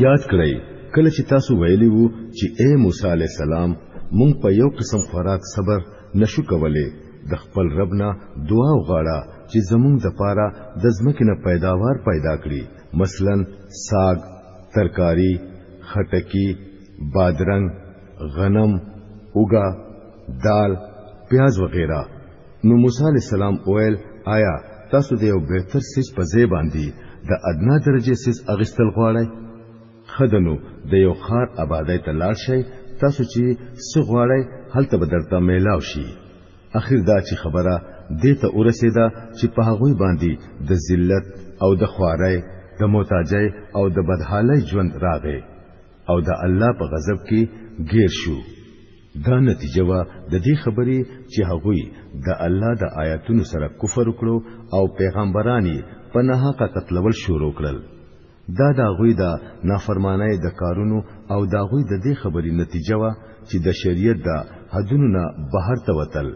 یاد کړئ کله چې تاسو ویلی وو چې اے موسی علی السلام، مونږ په یو قسم خوراک صبر نشو کولی، د خپل رب نه دعا وغواړه چې زمونږ د پاره د ځمکې نه پیداوار پیدا کړي، مثلا ساګ، ترکاری، خټکی، بادرنګ، غنم، اوګه، دال، پیاز وغیرہ. نو موسی علی السلام وویل، آیا تاسو د یو بهتر څیز په ځای باندې د ادنا درجه څیز اغستل غواړئ؟ ښه ده نو د یو ښار آبادۍ ته لاړ شئ، تاسو چې څه غواړئ هلته به درته میلاو شي. اخر دا چې خبره دې ته ورسېده چې په هغوی باندې د ذلت او د خوارۍ، د محتاجۍ او د بدحالۍ ژوند راغی او د الله په غضب کې ګیر شو. دا نتیجه وه د دې خبرې چې هغوی د الله د آیاتونو سره کفر وکړو او پیغمبران یې په ناحقه قتلول شروع کړل. دا د هغوی د نافرمانۍ د کارونو او د هغوی د دې خبرې نتیجه وه چې د شریعت د حدونو نه بهر ته وتل.